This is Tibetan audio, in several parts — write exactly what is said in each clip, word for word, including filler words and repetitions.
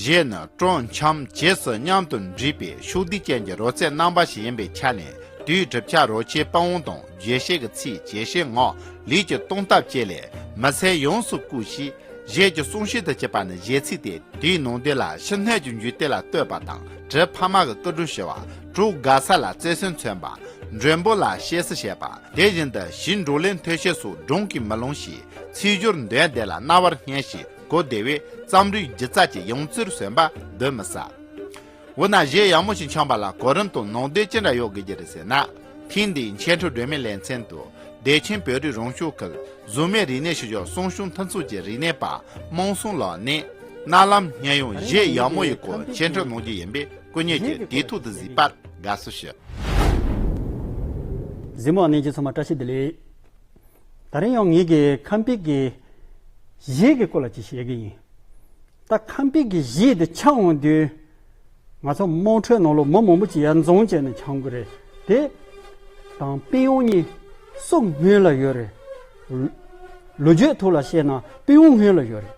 གཞས་ནི་བྲོ་འཆམ་རྗེས་སུ་མཉམ་དུ་འདྲེས་པའི་ཤུགས་ལྡན་ཅན་གྱི་རོལ་རྩེད་རྣམ་པ་ཞིག་ཡིན་པའི་ཆ་ནས། དུས་གྲུབ་ཆ་རོལ་ཆའི་པ་ཝང་དང་རྗེས་ཤུལ་གྱི་ཚིག་རྗེས་ཤུལ་ངག་ལུས་ཀྱི་གཏོང་སྟབས་བཅས་ལས་མི་ཚེ་ཡོངས་སུ་བསྐུལ་ཞིང་། གཞས་ཀྱི་གསུང་བཤད་དུ་བྱེད་པ་ནི་གཞས་ཚིག་སྟེ། དེའི་ནང་དོན་ལ་ཕྱི་སྣོད་ཀྱི་འཇུག་ལྡོག་ལ་ལྟོས་པ་དང་། གྲུབ་ཕ་མ་གི་སྐུ་དྲིན་ཞུ་བ། གྲོགས་དགའ་ས་ལ་བརྩེ་སེམས་མཚོན་པ། མགྲོན་པོ་ལ་བཤད་སྲོལ་བྱེད་པ། དེ་བཞིན་དུ་ཞིང་འབྲོག་ལས་མཐོ་ཤོས་སུ་སྒྲུང་གིས་མི་ལང་ཞིང་། ཚིག་སྦྱོར་འདོན་སྟངས་ལ་རྣ་བར་སྙན་ཞིང་གོ་བདེ་བས། རྩོམ་རིག་སྒྱུ་རྩལ་གྱི་ཡང་རྩེར་སོན་པ་གདོན་མི་ཟ། འོ་ན་གཞས་ཡག་མོ་ཞིག་འཆང་བ་ལ་གོ་རིམ་དང་ནང་དོན་ཅི་འདྲ་ཡོད་དགོས་ཀྱི་རེད་ཟེར་ན། ཐེངས་འདིའི་འཆད་ཁྲིད་སྒྲོན་མེའི་ལེ་ཚན་དུ། བདེ་ཆེན་བོད་རིགས་རང་སྐྱོང་ཁུལ་གཟུགས་མེད་རིག་གནས་ཤུལ་བཞག་གསོ་སྐྱོང་མཐུན་ཚོགས་ཀྱི་རིག་གནས་པ་དམངས་སྲུང་ལགས་ནས། གནའ་ལམ་སྙན་དབྱངས་གཞས་ཡག་མོ་ཡི་སྐོར་འཆད་ཁྲིད་གནང་རྒྱུ་ཡིན་པས། སྐུ་ཉིད་ཀྱིས་དུས་ཐོག་ཏུ་གཟིགས་པར་དགའ་བསུ་ཞུ། གཟིགས་མོ་བ་ནས་ཀྱི་ཚང་མ་བཀྲ་ཤིས་བདེ་ལེགས། ད་རིང་ཡང་ངེད་ཀྱི་ཁམས་པའི་གི་གཞས་ཀྱི་སྐོར་ལ་ཅིག་བཤད་གི་ཡིན། ད་ཁམས་པའི་གི་གཞས་འདི་འཆང་འོང་དུས། ང་ཚོ་དམངས་ཁྲོད་ནང་ལོ་མི་མང་པོ་ཅིག་ཡར་འཛོམས་བྱས་ནས་འཆང་གི་རེད་དེ། དང་དཔལ་ཡོན་གཉིས་སུ་སྔོན་ལ་ཡོད་རེད། ལོ་རྒྱུས་ཐོག་ལ་བཤད་ན་དཔལ་ཡོན་སྔོན་ལ་ཡོད་རེད།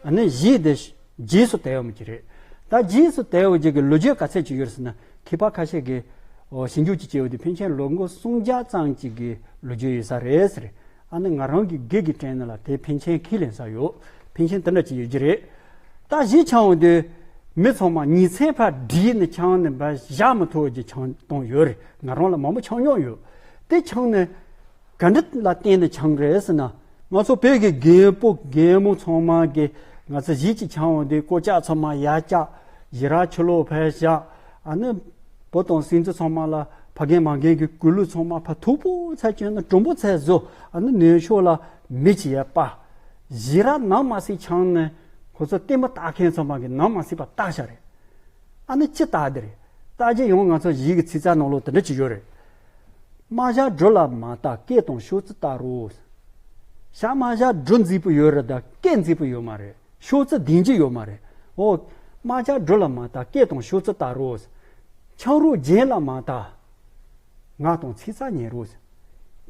ཨ་ནི་གཞས་འདི་རྗེས་སུ་དར་བ་མི་ཅིག་རེད། ད་རྗེས་སུ་དར་བ་ཅིག་གི་ལོ་རྒྱུས་ག་ཚད་ཅིག་ཡོད་རེད་ཟེར་ན། མཁས་པ་ཁ་ཤས་ཀྱིས་ཨོ་ཞིབ་འཇུག་ཅིག་བྱས་པ་དེ་ཕལ་ཆེར་ལོ་ངོ་སུམ་བརྒྱ་ཙམ་ཅིག་གི་ལོ་རྒྱུས་ཡོད་ས་རེད་ཟེར། ཨ་ནི་ང་རང་གི་སྒེར་གྱི་དྲན་ནང་ལ་དེ་ཕལ་ཆེར་ཁས་ལེན་ས་ཡོད། ཕལ་ཆེར་དེ་འདྲ་ཅིག་ཡོད་ཀྱི་རེད། ད་གཞས་འཆང་འོང་དུས་མི་ཚང་མ་ཉིན་མཚན་ཕར་བསྒྲིགས་ནས་འཆང་ནས་ཕར་བཞག་མི་ཐུབ་ཀྱི་འཆང་སྟངས་ཡོད་རེད། ང་རང་ལ་མང་པོ་འཆང་མྱོང་ཡོད། དེ་འཆང་ནས་ག་འདྲ་ལ་བརྟེན་ནས་འཆང་རེད་ཟེར་ན། ང་ཚོ་བོད་ཀྱི་རྒན་པོ་རྒན་མོ་ཚང་མ་གིས་ང་ཚོ་གཞས་ཅིག་འཆང་འོང་དུས་སྐོར་ལྕགས་ཚང་མ་ཡར་བཀྱག་གཞས་ར་ཕྱི་ལོགས་ཕར་བཞག་ཨ་ནི་བུ་དང་བསྲུང་བྱ་ཚང་མ་ལ་ཕ་རྒན་མ་རྒན་གྱི་གོས་ལུགས་ཚང་མ་ཕར་མཐུག་པོ་ཚར་གྱོན་ནས་དྲོན་པོ་ཚར་བཟོ། ཨ་ནི་ནུབ་ཕྱོགས་ལ་མེ་ཅིག་ཡར་སྤར། གཞས་ར་ནང་མ་སྲིད་འཆང་ནས་ཁོ་ཚོ་ལྟད་མོ་ལྟ་མཁན་ཚང་མ་གིས་ནང་མ་སྲིད་པ་ལྟ་ཤག་རེད། ཨ་ནི་ཅི་ལྟ་དེ་རེད། ལྟ་རྒྱུ་ཡང་ང་ཚོ་གཞས་ཀྱི་ཚིག་རྩ་ནང་ལོགས་དེ་འདྲ་ཅིག་ཡོད་རེད། རྨ་བྱ་སྦྲུལ་ལ་མ་ལྟ་སྐེ་དང་ཤོག་རྩི་ལྟ་རོགས། ཤ་རྨ་བྱ་སྦྲུལ་མཛེས་པོ་ཡོད་རེད་ད་སྐེ་མཛེས་པོ་ཡོད་མ་རེད། ཤོག་རྩི་ལྡིང་རྒྱུ་ཡོད་མ་རེད། འོ། རྨ་བྱ་སྦྲུལ་ལ་མ་ལྟ་སྐེ་དང་ཤོག་རྩི་ལྟ་རོགས། ཆང་རོགས་རྒྱན་ལ་མ་ལྟ། ངག་དང་ཚིག་རྩ་ཉན་རོགས།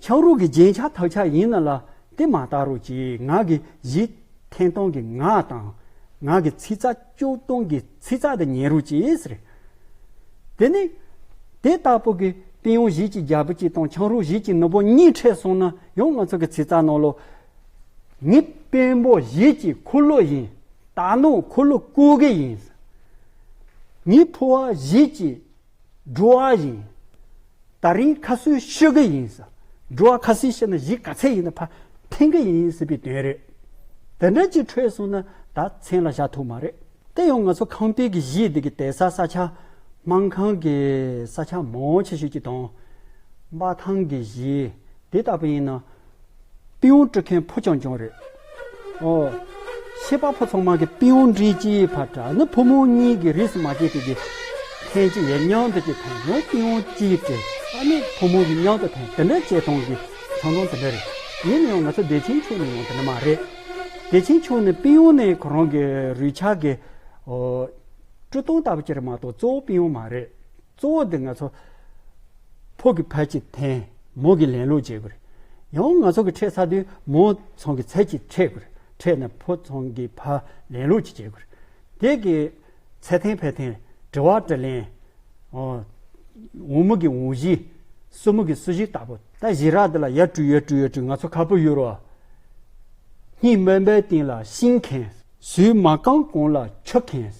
ཆང་རོགས་ཀྱི་རྒྱན་ཆ་ཐག་ཆ་ཡིན་ན་ལ་དེ་མ་ལྟ་རོགས་གྱིས། ང་གི་གཞས་འཐེན་སྟངས་ཀྱི་ངག་དང་། ང་གི་ཚིག་རྩ་སྐྱོར་སྟངས་ཀྱི་ཚིག་རྩ་དེ་ཉན་རོགས་གྱིས་ཟེར། དེ་ནི། དེ་ལྟ་བུ་གི་དཔལ་ཡོན་གཞས་ཀྱི་རྒྱལ་པོ་གཅིག་དང་ཆང་རོགས་གཞས་ཀྱི་ནོར་བུ་གཉིས་འཕྲད་སོང་ན་ཡང་ང་ཚོ་གི་ཚིག་རྩ་ནང་ལོགས། ངའི་དཔོན་པོ་གཞས་ཀྱི་འཁོར་ལོ་ཡིན། དག་སྣང་འཁོར་ལོ་བསྐོར་གི་ཡིན། ངའི་ཕོ་བ་གཞས་ཀྱི་སྒྲོ་བ་ཡིན། ད་རིང་ཁ་སྲོལ་ཤི་གི་ཡིན་ཟེར། སྒྲོ་བ་ཁ་སྲོལ་ཤི་ན་གཞས་ག་ཚད་ཡིན་ན་ཕར་འཐེན་གི་ཡིན་ཟེར་བའི་དོན་རེད། དེ་འདྲ་ཅིག་འཕྲོད་སོང་ན་ད་མཚན་ལ་བཞག་ཐུབ་མ་རེད། དེ་ཡང་ང་ཚོ་ཁམས་པའི་གི་གཞས་འདི་གི་དེང་སང་ས་ཆ་སྨར་ཁམས་གི་ས་ཆ་མང་ཆེ་ཤོས་ཅིག་དང་། འབའ་ཐང་གི་གཞས་དེ་ལྟ་བུ་ཡིན་ན། དཔེ་ཡོན་འབྲི་མཁན་ཕོ་རྐྱང་རྐྱང་རེད། ཨོ། ཤེས་པ་ཕོ་ཚང་མ་གི་དཔེ་ཡོན་འབྲི་ཅིག་ཕར་དྲ་ནི་ཕོ་མོ་གཉིས་ཀྱི་རིས་སུ་མ་ཆད་པའི་གི་ཐེངས་གཅིག་ཡར་མཉམ་དུ་ཅིག་ཐོན་ཡོང་དཔེ་ཡོན་གཅིག་སྤྲད། ཨ་ནི་ཕོ་མོ་གི་མཉམ་དུ་ཐོན་དེ་འདྲ་བྱེད་སྟངས་ཀྱི་འཆང་སྟངས་དེ་འདྲ་རེད། ཡིན་ན་ཡང་ང་ཚོ་བདེ་ཆེན་ཕྱོགས་ནས་ཡང་དེ་འདྲ་མ་རེད། བདེ་ཆེན་ཕྱོགས་ནས་དཔེ་ཡོན་ནི་ཁོ་རང་གི་རུས་ཆག་གི་ཨོ། སྤྲོ་སྟངས་ལྟ་བུ་ཅིག་རེད་མ་གཏོགས་གཙོ་བོ་དཔེ་ཡོན་མ་རེད། གཙོ་བོ་འདི་ང་ཚོ་ཕོ་གི་ཕར་ཅིག་འཐེན། མོ་གི་ལེན་ལུགས་བྱེད་དགོས་རེད། ཡང་ང་ཚོ་གི་འཕྲད་ཚར་དུས་མོ་ཚང་གི་ཚད་ཅིག་འཕྲད་དགོས་རེད། འཕྲད་ནས་ཕོ་ཚང་གི་ཕར་ལེན་ལུགས་ཅིག་བྱེད་དགོས་རེད། དེ་གི་ཚད་འཐེན་ཕར་འཐེན། དྲི་བ་དྲིས་ལན། འོ། འོ་མོ་གི་འོ་བཞི། སྲུ་མོ་གི་སྲུ་བཞི་ལྟ་བུ། ད་གཞས་ར་འདི་ལ་ཡར་དཀྲུག་ཡར་དཀྲུག་ཡར་དཀྲུག་ང་ཚོ་ཁ་སྤུ་ཡོད་རོ། སྙིང་དམར་པོའི་སྟེང་ལ་ཤིང་ཁེངས། ཟུར་མ་རྐང་གོང་ལ་ཆུ་ཁེངས།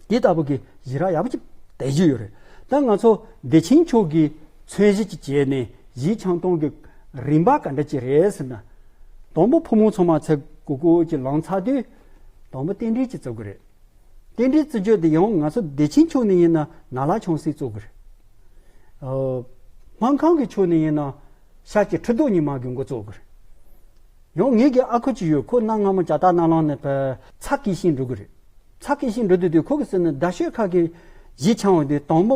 འདི་ལྟ་བུ་གི་གཞས་ར་ཡག་པོ་ཅིག་བསྡད་ཀྱི་ཡོད་རེད། ད་ང་ཚོ་བདེ་ཆེན་ཕྱོགས་ཀྱི་མཚོན་གཞི་ཅིག་བྱས་ནས་གཞས་འཆང་སྟངས་ཀྱི་རིམ་པ་ག་འདྲ་ཅིག་རེད་ཟེར་ན། དང་པོ་ཕོ་མོ་ཚང་མ་ཚེ་གུ་གུ་ཅིག་ལངས་ཚར་དུས། དང་པོ་རྟེན་འབྲེལ་ཅིག་བརྩི་དགོས་རེད། རྟེན་འབྲེལ་བརྩི་རྒྱུ་དེ་ཡང་ང་ཚོ་བདེ་ཆེན་ཕྱོགས་ནས་ཡིན་ན་ན་ལ་ཆང་སྲིད་བརྩི་དགོས་རེད། ཨོ། སྨར་ཁམས་ཀྱི་ཕྱོགས་ནས་ཡིན་ན། ཤར་གྱི་ཁྲི་གདུགས་ཉི་མ་གི་འགོ་བཙུགས་དགོས་རེད། ཡང་ངེད་ཀྱི་ཨ་ཁུ་ཅིག་ཡོད། ཁོ་གནའ་སྔ་མོ་ཇ་རྟ་སྣ་ལམ་ནས་ཕར་ཚྭ་སྐྱེལ་ཤིང་འགྲོ་གི་རེད། ཚྭ་སྐྱེལ་ཤིང་འགྲོ་དུས་དུས་ཁོ་གིས་ཟེར་ན་རྡ་ཤོད་ཁ་གི་གཞས་འཆང་བ་དེ་དང་པོ།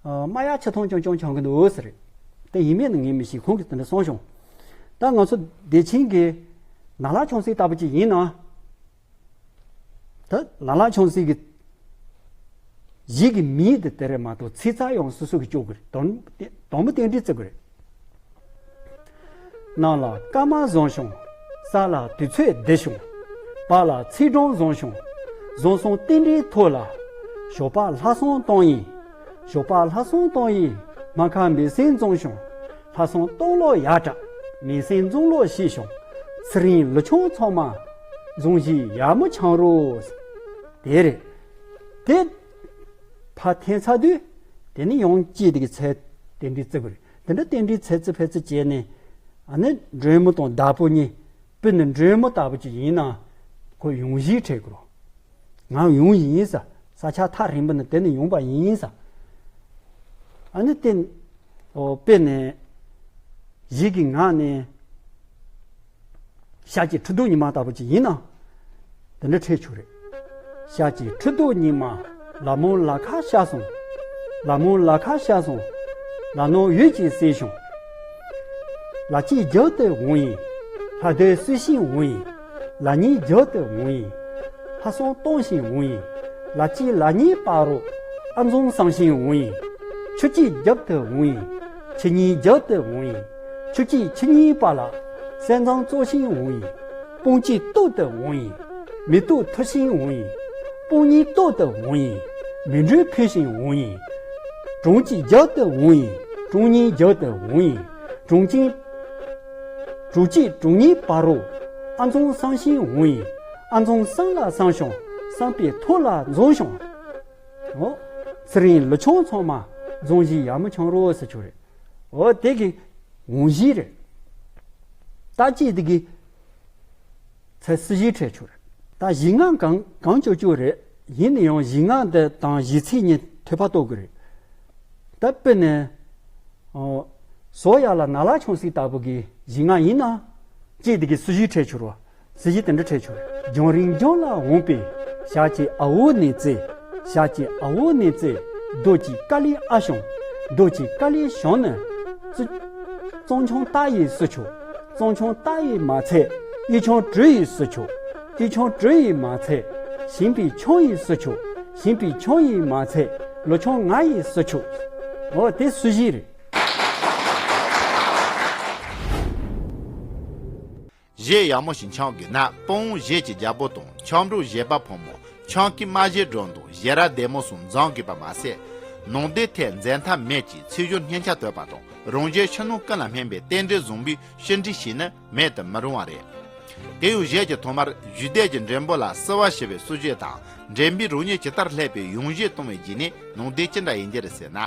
ཨ། རྨ་ཡག་ཆུ་ཐང་རྐྱང་རྐྱང་འཆང་གི་འདུག་ཟེར་རེད། དེ་ཡིན་མིན་ནི་ངས་མི་ཤེས། ཁོང་གིས་དེ་འདྲ་གསུངས་བྱུང་། ད་ང་ཚོ་བདེ་ཆེན་གྱི་ན་ལ་ཆང་སྲིད་ལྟ་བུ་ཅིག་ཡིན་ན། ད་ལ་ལ་ཆང་སྲིད་ཀྱི་གཞས་ཀྱི་མིང་དེ་དེ་རེད་མ་གཏོགས་ཚིག་རྩ་ཡང་སོ་སོ་གིས་སྐྱོར་དགོས་རེད། དང་དང་པོ་རྟེན་འབྲེལ་བརྩི་དགོས་རེད། ནམ་ལ་སྐར་མ་བཟང་བྱུང་། ས་ལ་དུས་ཚོད་བདེ་བྱུང་། བར་ལ་ཚེས་གྲངས་བཟང་བྱུང་། བཟང་གསུམ་རྟེན་འབྲེལ་ཐོག་ལ། ཞོགས་པ་ལྷག་བསམ་བཏང་ཡིན། ཞོགས་པ་ལྷག་བསམ་བཏང་ཡིན། སྨར་ཁམས་མི་སེར་འཛོམས་བྱུང་། ལྷག་བསམ་བཏང་ལོ་ཡག་དྲག་མི་སེར་འཛོམས་ལོ་ཤེས་བྱུང་། ཚེ་རིང་ལོ་ཆུང་ཚང་མ། འཛོམས་ཤིག་ཡག་མོ་འཆང་རོགས། དེ་རེད། དེ་ཕར་འཐེན་ཚར་དུས། དེ་ནི་ཡང་ཅིག་དེ་གི་ཚད་རྟེན་འབྲེལ་བརྩི་དགོས་རེད། དེ་འདྲ་རྟེན་འབྲེལ་ཚད་བརྩི་ཕལ་ཆེར་བྱས་ནས། ཨ་ནི་མགྲོན་མོ་དང་བདག་པོ་གཉིས། དཔེར་ན་མགྲོན་མོ་ལྟ་བུ་ཅིག་ཡིན་ན། ཁོ་ཡོང་གཞིས་ཁྲིད་དགོས། ང་ཡོང་ཡིན་ས། ས་ཆ་ཐག་རིང་པོ་ནས་དེ་ནས་ཡོང་པ་ཡིན་ས། ཨ་ནི་དེ། ཨོ་དཔེར་ན། གཞིས་ཀྱི་ངག་ནས། ཤར་གྱི་ཁྲི་གདུགས་ཉི་མ་ལྟ་བུ་ཅིག་ཡིན་ན། དེ་འདྲ་ཁྲིད་ཆོག་རེད། ཤར་གྱི་ཁྲི་གདུགས་ཉི་མ། ལ་མོ་ལ་ཁ་ཤར་སོང་། ལ་མོ་ལ་ཁ་ཤར་སོང་། ལ་ནོར་འོད་ཀྱིས་གསལ་བྱུང་། ལ་སྐྱིད་རྒྱབ་ཏུ་འོང་ཡིན། ལྷ་སྡེ་གསོལ་ཞིང་འོང་ཡིན། ལ་ཉིན་རྒྱབ་ཏུ་འོང་ཡིན། ལྷ་སྲུང་གཏོང་ཞིང་འོང་ཡིན། ལ་སྐྱིད་ལ་ཉིན་བར་རོ། ཨ་འཛོམས་བསང་ཞིང་འོང་ཡིན། ཆུ་སྐྱིད་རྒྱབ་ཏུ་འོང་ཡིན། ཆུ་ཉིན་རྒྱབ་ཏུ་འོང་ཡིན། ཆུ་སྐྱིད་ཆུ་ཉིན་བར་ལ། སེམས་ཙམ་རྩོག་ཤིང་འོང་ཡིན། སྤུན་གཅིག་སྟོད་དུ་འོང་ཡིན། མི་སྟོད་ཐུ་ཤིང་འོང་ཡིན། སྤུན་གཉིས་སྟོད་དུ་འོང་ཡིན། མི་འགྲོས་ཕུལ་ཞིང་འོང་ཡིན། གྲོང་གཅིག་རྒྱབ་ཏུ་འོང་ཡིན། གྲོང་གཉིས་རྒྱབ་ཏུ་འོང་ཡིན། གྲོང་གཅིག་གྲོང་གཅིག་གྲོང་གཉིས་བར་རོ། ཨ་འཛོམས་བསང་ཞིང་འོང་ཡིན། ཨ་འཛོམས་བསང་ལ་བསང་ཞིང་བསང་པའི་ཐོག་ལ་འཛོམས་ཤིང་། འོ། ཚེ་རིང་ལོ་ཆུང་ཚང་མ་འཛོམས་ཤིག་ཡག་མོ་འཆང་རོགས་ཟེར་ཆོག་རེད། འོ་དེ་གི་འོང་གཞིས་རེད། ད་ཅི་དེ་གི་ཚེ་སྲི་གཞི་ཁྲིད་ཆོག་རེད། ད་གཞི་ངག་གང་གང་ལྕོག་ལྕོག་རེད། ཡིན་ན་ཡང་གཞི་ངག་འདི་དང་གཞི་ཚིག་གཉིས་ཐོས་པ་གཏོང་དགོས་རེད། ད་དཔེར་ན། ཨོ། ཟོ་ཡ་ལ་ན་ལ་ཆུང་སྲིད་ལྟ་བུ་གི་གཞི་ངག་ཡིན་ན། ཅི་དེ་གི་སྲི་གཞི་ཁྲིད་ཆོག་རོ། སྲི་གཞི་དེ་འདྲ་ཁྲིད་ཆོག་རེད། རྒྱང་རིང་རྒྱང་ལ་འོངས་པའི་ཞག་གི་ཨ་འོ་ནི་ཙེ། ཞག་གི་ཨ་འོ་ནི་ཙེ། རྡོ་གཅིག་ཀ་ལི་ཨ་ཞང་། རྡོ་གཅིག་ཀ་ལི་ཞང་ནི། ཙུ། གཙང་ཆུང་རྟ་ཡི་སྲི་ཆོག། གཙང་ཆུང་རྟ་ཡིས་མ་ཚད། དབྱི་ཆུང་གྲུ་ཡིས་སྲི་ཆོག། དབྱི་ཆུང་གྲུ་ཡིས་མ་ཚད། ཞིང་པའི་ཆུང་ཡིས་སྲི་ཆོག། ཞིང་པའི་ཆུང་ཡིས་མ་ཚད། ལོ་ཆུང་ང་ཡིས་སྲི་ཆོག། འོ་དེ་སྲི་གཞི་རེད། གཞས་ཡག་མོ་ཞིག་འཆང་དགོས་ན། སྤུན་གཞས་ཀྱི་རྒྱལ་པོ་དང་འཆམ་རོགས་གཞས་པ་ཕོ་མོ། འཆམ་གི་སྨྲ་གཞས་སྒྲོན་དང་གཞས་ར་ལྡེ་མོ་སོགས་འཛོམས་དགོས་པ་མ་ཟད། ནང་སྡེ་ཐད་འཛད་མཐའ་མེད་ཀྱི་ཚེ་སྒྲུབ་སྙན་ཆ་བཏོད་པ་དང་། རང་གཞས་ཕྱི་ནང་ཀུན་ལ་སྨན་པའི་རྟེན་འབྲེལ་བཟང་པོའི་ཕྱི་འབྲེལ་ཞིག་ནི་མེད་དུ་མི་རུང་བ་རེད། དེ་ཡང་གཞས་ཀྱི་ཐོག་མར་བཞུགས་སྡེ་གྱི་འགྲེམས་པོ་ལ་བསུ་བ་ཞུ་བའི་བསུ་གཞས་དང་། འགྲེམས་པོས་རང་ཉིད་ཇི་ལྟར་སླེབས་པའི་ཡང་གཞས་གཏོང་བའི་རྗེས་ནས་ནང་སྡེ་ཅི་འདྲ་ཡིན་རྒྱུ་རེད་ཟེར་ན།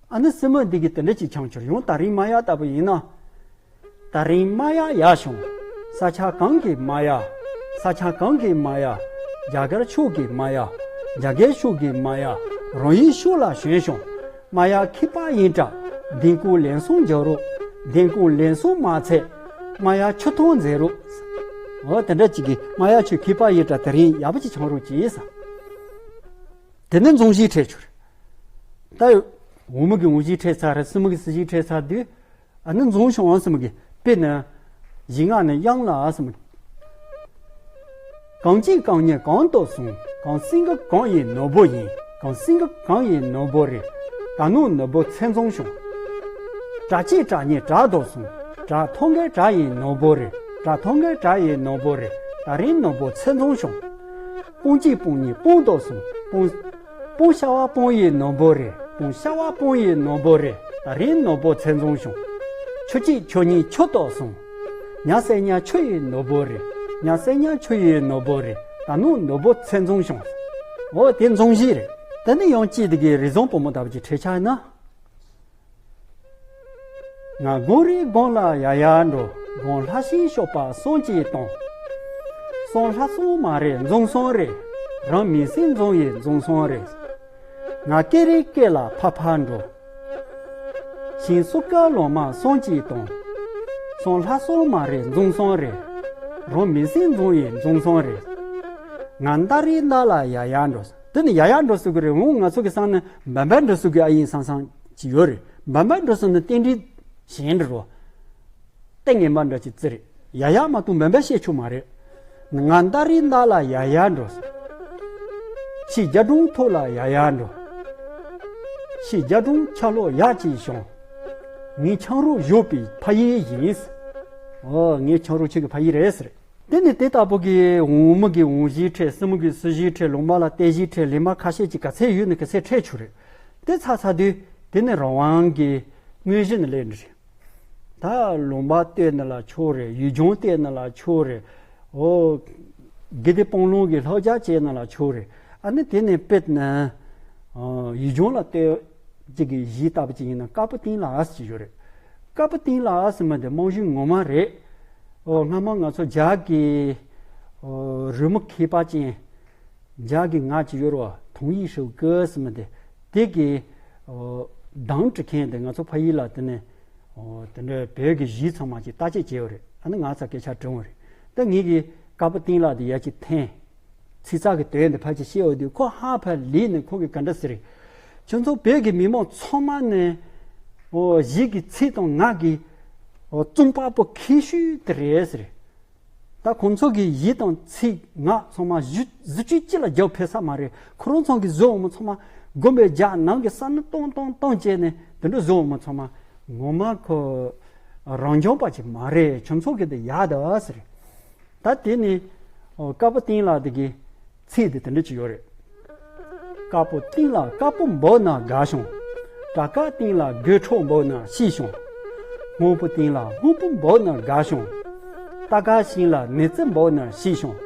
ཨ་ནི་སྲི་མོ་འདི་གི་དེ་འདྲ་ཅིག་འཆང་ཆོག་ཡང་དེ་རིང་མ་ཡ་ལྟ་བུ་ཡིན་ན། དེ་རིང་མ་ཡ་ཡར་བྱུང་། ས་ཆ་གང་གི་མ་ཡ། ས་ཆ་གང་གི་མ་ཡ། རྒྱ་གར་ཕྱོགས་ཀྱི་མ་ཡ། རྒྱ་སྐད་ཕྱོགས་ཀྱི་མ་ཡ། རང་ཡུལ་ཕྱོགས་ལ་བྱོན་བྱུང་། མ་ཡ་ཁྱད་པར་ཡིན་དྲ། ལྡིང་ཀུ་ལན་སོང་རྒྱག་རོགས། ལྡིང་ཀུ་ལན་སོང་མ་ཚད། མ་ཡ་ཆུ་འཐུང་མཛད་རོགས། འོ་དེ་འདྲ་ཅིག་གི་མ་ཡ་ཁྱོད་ཁྱད་པར་ཡིན་དྲ་དེ་རིང་ཡག་པོ་ཅིག་འཆང་རོགས་གྱིས་ས། དེ་ནས་འཛོམས་གཞས་ཁྲིད་ཆོག་རེད། ད་འོ་མ་གི་འོ་གཞས་ཁྲིད་ཚར་རེད། སྲི་མོ་གི་སྲི་གཞས་ཁྲིད་ཚར་དུས། ཨ་ནི་འཛོམས་བྱུང་བ་སྲི་མོ་གི་དཔེར་ན། གཞི་ངག་ནས་དབྱངས་ལ་སྲི་མོ། གངས་ཅན་གངས་རྙིང་གངས་དུ་སོང་། གངས་སེང་གེ་གངས་ཡི་ནོར་བུ་ཡིན། གངས་སེང་གེ་གངས་ཡི་ནོར་བུ་རེད། ད་ནོར་ནོར་བུ་ཚེ་འཛོམས་བྱུང་། བྲག་ཅན་བྲག་རྙིང་བྲག་དུ་སོང་། བྲག་ཐོག་འགའི་བྲག་ཡི་ནོར་བུ་རེད། བྲག་ཐོག་འགའི་བྲག་ཡི་ནོར་བུ་རེད། ད་རིང་ནོར་བུ་ཚེ་འཛོམས་བྱུང་། སྤུན་གཅིག་སྤུན་གཉིས་སྤུན་དུ་སོང་། སྤུན། སྤུན་ཤ་བ་སྤུན་ཡི་ནོར་བུ་རེད། སྤུན་ཤ་བ་སྤུན་ཡི་ནོར་བུ་རེད། ད་རིང་ནོར་བུ་ཚེ་འཛོམས་བྱུང་། ཆུ་གཅིག་ཆུ་གཉིས་ཆུ་དུ་སོང་། ཉ་སེ་ཉ་ཆུ་ཡི་ནོར་བུ་རེད། ཉ་སེ་ཉ་ཆུ་ཡི་ནོར་བུ་རེད། ད་ནོར་ནོར་བུ་ཚེ་འཛོམས་བྱུང་། འོ་དེ་འཛོམས་གཞས་རེད། དེ་ནི་ཡང་ཅི་དེ་གའི་རི་བཟང་བུ་མོ་ལྟ་བུ་ཅིག་ཁྲིད་ཆ་ན། ང་སྒོམ་རིའི་སྒང་ལ་ཡར་ཡར་འགྲོ། སྒོམ་ལྷ་ཤིང་གཤོག་པ་སོང་ཅིག་གཏོང་། སོང་ལྷ་སོང་མ་རེད་འཛོམས་སོང་རེད། རང་མི་སེམས་འཛོམས་ཡིན་འཛོམས་སོང་རེད། ང་སྐེ་རིའི་སྐེ་ལ་ཕར་ཕར་འགྲོ། ཤིང་སུ་ཀ་ལོ་མ་སོང་ཅིག་གཏོང་། སོང་ལྷ་སོང་མ་རེད་འཛོམས་སོང་རེད། རང་མི་སེམས་འཛོམས་ཡིན་འཛོམས་སོང་རེད། ང་མདའ་རིའི་མདའ་ལ་ཡར་ཡར་འགྲོ། འདི་ནི་ཡར་ཡར་འགྲོ་ཟེར་གི་རེད། འོང་ང་ཚོ་གི་སང་ནི་འབའ་འབའ་འགྲོ་ཟེར་གི་ཨ་ཡིན་སང་སང་ཅི་ཡོད་རེད། འབའ་འབའ་འགྲོ་ཟེར་ནི་རྟེན་འབྲེལ་གཞན་འདྲ་རོ། ཏིང་ངེ་འབའ་འདྲ་ཅིག་བརྩི་རེད། ཡར་ཡར་མ་གཏོགས་འབའ་འབའ་བཤད་ཆོག་མ་རེད། ང་མདའ་རིའི་མདའ་ལ་ཡར་ཡར་འགྲོ། ཆེས་རྒྱ་གྲོང་ཐོག་ལ་ཡར་ཡར་འགྲོ། ཆེས་རྒྱ་གྲོང་ཆ་ལོག་ཡག་ཅིག་བྱུང་། ངའི་ཆང་རོགས་བཞོགས་པའི་ཕ་ཡུལ་ཡིན། ཨོ་ངའི་ཆང་རོགས་ཁྱེད་ཀྱི་ཕ་ཡུལ་རེད་ཟེར། དེ་ནི་དེ་ལྟ་བུ་གི་འོག་མ་གི་འོག་གཞི་ཁྲིད། སྲིན་མོ་གི་སྲིན་གཞི་ཁྲིད། ལུང་པ་ལ་རྟེན་གཞི་ཁྲིད། ལས་མ་ཁ་ཤས་ཀྱི་ག་ཚད་ཡོད་ན་ག་ཚད་ཁྲིད་ཆོག་རེད། དེ་ཚར་ཚར་དུས་དེ་ནི་རང་དབང་གི་དངོས་གཞི་ནི་སླེབས་ནི་རེད། ད་ལུང་པ་བཏོད་ན་ལ་ཆོག་རེད། ཡུལ་ལྗོངས་བཏོད་ན་ལ་ཆོག་རེད། འོ། དགེ་སྡིག་སྤང་བླང་གི་ལྷོད་རྒྱ་བྱས་ན་ལ་ཆོག་རེད། ཨ་ནི་དེ་ནས་དཔེར་ན། ཨ། ཡུལ་ལྗོངས་ལ་བལྟོས་ཅིག་གི་གཞི་ལྟ་བུ་ཅིག་ཡིན་ན་དཀར་པོ་སྟེང་ལ་ཟེར་གྱི་ཡོད་རེད། དཀར་པོ་སྟེང་ལ་ཟེར་མི་དེ་རྨང་གཞི་ངོ་མ་རེད། ཨོ། སྔ་མ་ང་ཚོ་རྒྱ་གི། ཨོ། རི་མོ་མཁས་པ་ཅན། རྒྱ་གི་ངག་ཅིག་ཡོད་རེད་པ། 同意手割 ཟེར་མི་དེ། དེ་གི། ཨོ། 党制 མཁན་དེ་ང་ཚོ་ཕ་ཡུལ་ལ་དེ་ནས། ཨོ། དེ་འདྲའི་བོད་ཀྱི་གཞི་ཚང་མ་ཅིག་བརྟག་དཔྱད་བྱས་ཡོད་རེད། ཨ་ནི་ང་ཚོ་སྐད་ཆ་དྲིས་པ་རེད། ད་ངེད་ཀྱིས་དཀར་པོ་སྟེང་ལ་དེ་ཡར་ཅིག་འཐེན། ཚིག་རྩ་གི་དོན་དེ་ཕར་ཅིག་བཤད་འོ་དུས་ཁོ་ཧ་ཕར་ལུས་ནས་ཁོ་གིས་ག་འདྲ་ཟེར་རེད། ཁྱོད་ཚོ་བོད་ཀྱི་མི་མང་ཚང་མ་ནི། ཨོ། གཞི་གི་ཚིག་དང་ངག་གི། ཨོ། རྩོམ་པ་པོ་མཁས་ཤོས་དེ་རེད་ཟེར། ད་ཁོང་ཚོ་གི་གཞི་དང་ཚིག་ངག་ཚང་མ་གཞི་གཟི་བརྗིད་སྤྱི་ལ་རྒྱབ་ཕེབས་ས་མ་རེད། ཁོ་རང་ཚོ་གི་བཟོ་འོང་མི་ཚང་མ་དགོན་པའི་རྒྱ་ནང་གི་ས་ནི་སྟོང་སྟོང་སྟོང་བྱས་ནས་དེ་འདྲ་བཟོ་འོང་མི་ཚང་མ་ངོ་མ་ཁོ་རང་སྐྱོང་པ་ཅིག་མ་རེད། ཁྱོད་ཚོ་གི་དེ་ཡག་ད་ཟེར། ད་དེ་ནི། ཨོ། དཀར་པོ་སྟེང་ལ་དེ་གི་ཚིག་དེ་དེ་འདྲ་ཅིག་ཡོད་རེད། དཀར་པོ་སྟེང་ལ་དཀར་པོ་འབབ་ན་དགའ་བྱུང་། སྤྲ་དཀར་སྟེང་ལ་དགོད་བྲོ་འབབ་ན་སྐྱིད་བྱུང་། སྔོན་པོ་སྟེང་ལ་སྔོན་པོ་འབབ་ན་དགའ་བྱུང་། རྟ་དཀར་ཞིང་ལ་ནེ་ཙི་འབབ་ན་སྐྱིད་བྱུང་།